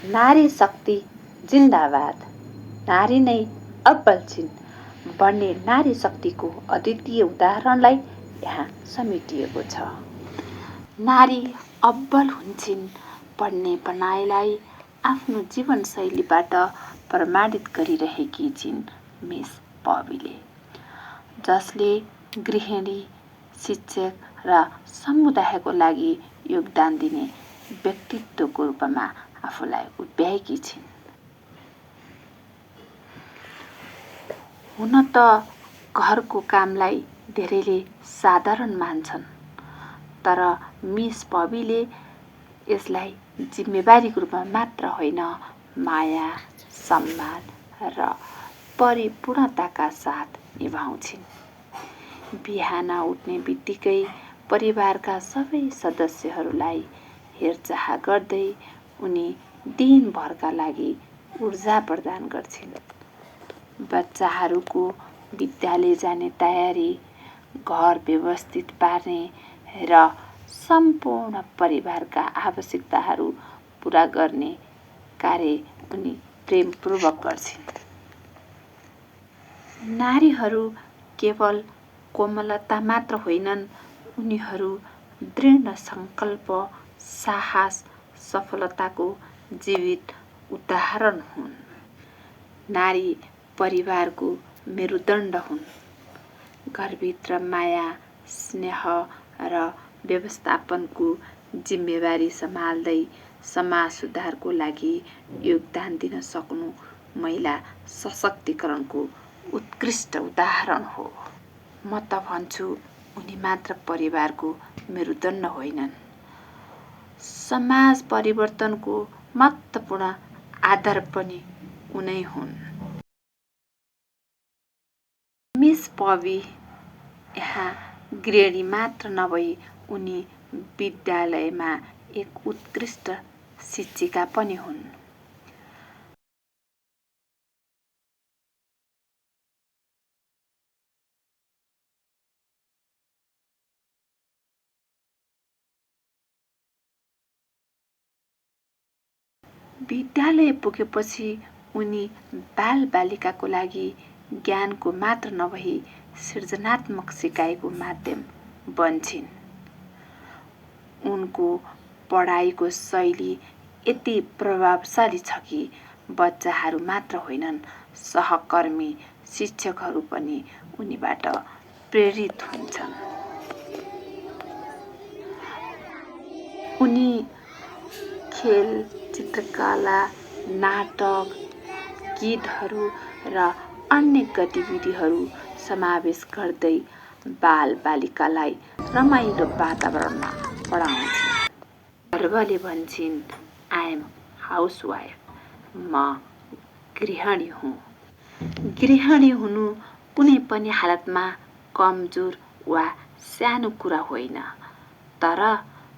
नारी शक्ति जिन्दाबाद, नारी नै अब्बल छिन् भन्ने नारी शक्तिको अद्वितीय उदाहरणलाई यहाँ समेटिएको छ। नारी अब्बल हुन्छन् भन्ने भनाइलाई आफ्नो जीवनशैलीबाट प्रमाणित गरिरहेकी छिन् मिस पबीले, जसले गृहिणी, शिक्षक र समुदायको लागि योगदान दिने व्यक्तित्वको रूपमा आफूलाई उभ्याएकी छिन्। हुन त घरको कामलाई धेरैले साधारण मान्छन्, तर मिस पबीले यसलाई जिम्मेवारीको रूपमा मात्र होइन, माया, सम्मान र परिपूर्णताका साथ निभाउँछिन्। बिहान उठ्ने बित्तिकै परिवारका सबै सदस्यहरूलाई हेरचाह गर्दै उनी दिनभरका लागि ऊर्जा प्रदान गर्छिन्। बच्चाहरूको विद्यालय जाने तयारी, घर व्यवस्थित पार्ने र सम्पूर्ण परिवारका आवश्यकताहरू पूरा गर्ने कार्य उनी प्रेमपूर्वक गर्छिन्। नारीहरू केवल कोमलता मात्र होइनन्, उनीहरू दृढ सङ्कल्प, साहस, सफलताको जीवित उदाहरण हुन्। नारी परिवारको मेरुदण्ड हुन्। घरभित्र माया, स्नेह र व्यवस्थापनको जिम्मेवारी सम्हाल्दै समाज सुधारको लागि योगदान दिन सक्नु महिला सशक्तिकरणको उत्कृष्ट उदाहरण हो। म त भन्छु, उनी मात्र परिवारको मेरुदण्ड होइनन्, समाज परिवर्तनको महत्त्वपूर्ण आधार पनि उनै हुन्। मिस पबी यहाँ गृहिणी मात्र नभई उनी विद्यालयमा एक उत्कृष्ट शिक्षिका पनि हुन्। विद्यालय पुगेपछि उनी बालबालिकाको लागि ज्ञानको मात्र नभई सृजनात्मक सिकाइको माध्यम बन्छिन्। उनको पढाइको शैली यति प्रभावशाली छ कि बच्चाहरू मात्र होइनन्, सहकर्मी, शिक्षकहरू पनि उनीबाट प्रेरित हुन्छन्। उनी खेल, चित्रकला, नाटक, गीतहरू र अन्य गतिविधिहरू समावेश गर्दै बालबालिकालाई रमाइलो वातावरणमा पढाउँछिन्। गर्वले भन्छिन्, आई एम हाउसवाइफ, म गृहिणी हुँ। गृहिणी हुनु कुनै पनि हालतमा कमजोर वा सानो कुरा होइन, तर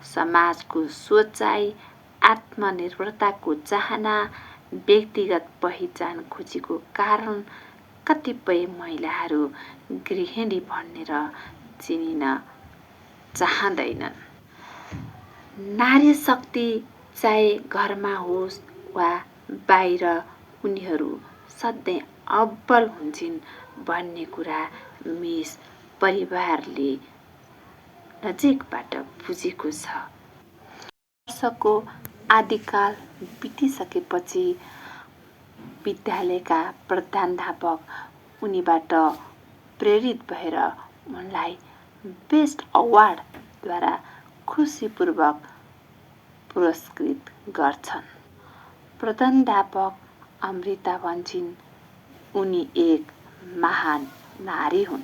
समाजको सोचाइ, आत्मनिर्भरताको चाहना, व्यक्तिगत पहिचान खोजीको कारण कतिपय महिलाहरू गृहिणी भनेर चिनिन चाहँदैनन्। नारी शक्ति चाहे घरमा होस् वा बाहिर, उनीहरू सधैँ अब्बल हुन्छन् भन्ने कुरा मिस परिवारले नजिकबाट बुझेको छ। वर्षको आदिकाल बितिसकेपछि विद्यालयका प्रधानाध्यापक उनीबाट प्रेरित भएर उनलाई बेस्ट अवार्डद्वारा खुसीपूर्वक पुरस्कृत गर्छन्। प्रधानाध्यापक अमृता भन्छिन्, उनी एक महान नारी हुन्।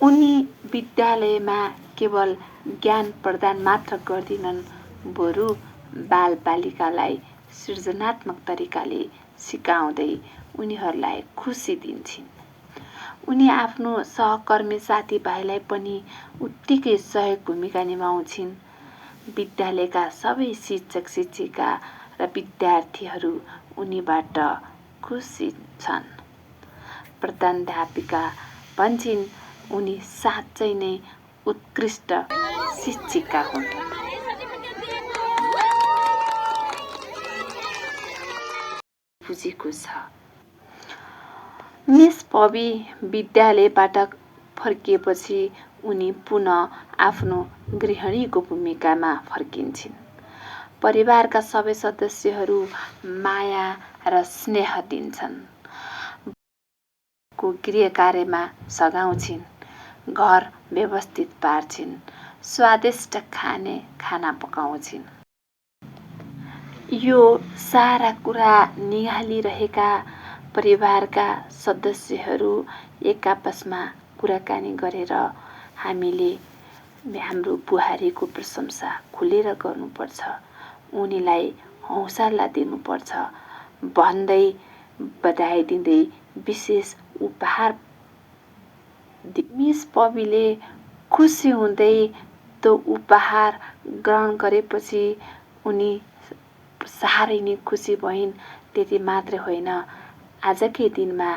उनी विद्यालयमा केवल ज्ञान प्रदान मात्र गर्दिनन्, बरु बालबालिकालाई सृजनात्मक तरिकाले सिकाउँदै उनीहरूलाई खुसी दिन्छिन्। उनी आफ्नो सहकर्मी साथीभाइलाई पनि उत्तिकै सहयोग भूमिका निभाउँछिन्। विद्यालयका सबै शिक्षक, शिक्षिका र विद्यार्थीहरू उनीबाट खुसी छन्। प्रधानाध्यापिका भन्छिन्, उनी साँच्चै नै उत्कृष्ट शिक्षिका हुन्। बुझेको छ। मिस पबी विद्यालयबाट फर्किएपछि उनी पुनः आफ्नो गृहिणीको भूमिकामा फर्किन्छन्। परिवारका सबै सदस्यहरू माया र स्नेह दिन्छन्, को गृह कार्यमा सघाउँछिन्, घर व्यवस्थित पार्छिन्, स्वादिष्ट खाना पकाउँछिन्। यो सारा कुरा निहालिरहेका परिवारका सदस्यहरू एक आपसमा कुराकानी गरेर हामीले हाम्रो बुहारीको प्रशंसा खुलेर गर्नुपर्छ, उनीलाई हौसला दिनुपर्छ भन्दै बधाई दिँदै विशेष उपहार मिस पबीले खुसी हुँदै त्यो उपहार ग्रहण गरेपछि उनी साह्रै नै खुसी भइन्। त्यति मात्रै होइन, आजकै दिनमा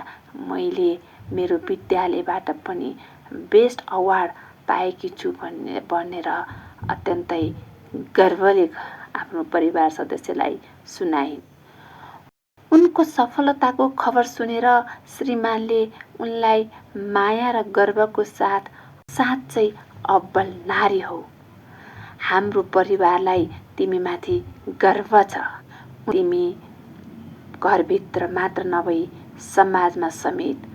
मैले मेरो विद्यालयबाट पनि बेस्ट अवार्ड पाएकी छु भनेर अत्यन्तै गर्वले आफ्नो परिवार सदस्यलाई सुनाइन्। उनको सफलताको खबर सुनेर श्रीमानले उनलाई माया र गर्वको साथ, साँच्चै अब्बल नारी हौ, हाम्रो परिवारलाई तिमीमाथि गर्व छ, तिमी घरभित्र मात्र नभई समाजमा समेत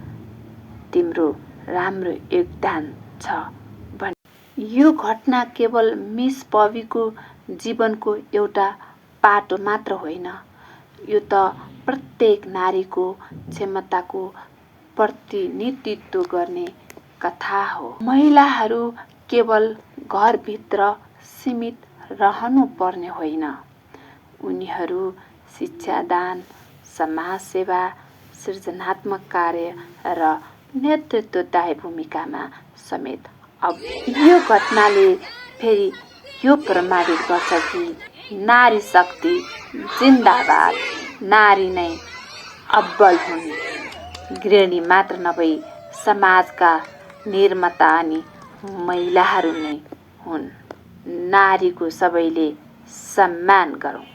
तिम्रो राम्रो योगदान छ भने। यो घटना केवल मिस पबीको जीवनको एउटा पाटो मात्र होइन, यो त प्रत्येक नारीको क्षमताको प्रतिनिधित्व गर्ने कथा हो। महिलाहरू केवल घरभित्र सीमित रहनु पर्ने होइन, उनीहरू शिक्षादान, समाजसेवा, सृजनात्मक कार्य र नेतृत्वदायी भूमिकामा समेत। अब यो घटनाले फेरि यो प्रमाणित गर्छ कि नारी शक्ति जिन्दाबाद, नारी नै अब्बल हुन्। गृहिणी मात्र नभई समाजका निर्माता अनि महिलाहरू नै हुन्। नारीको सबैले सम्मान गरौँ।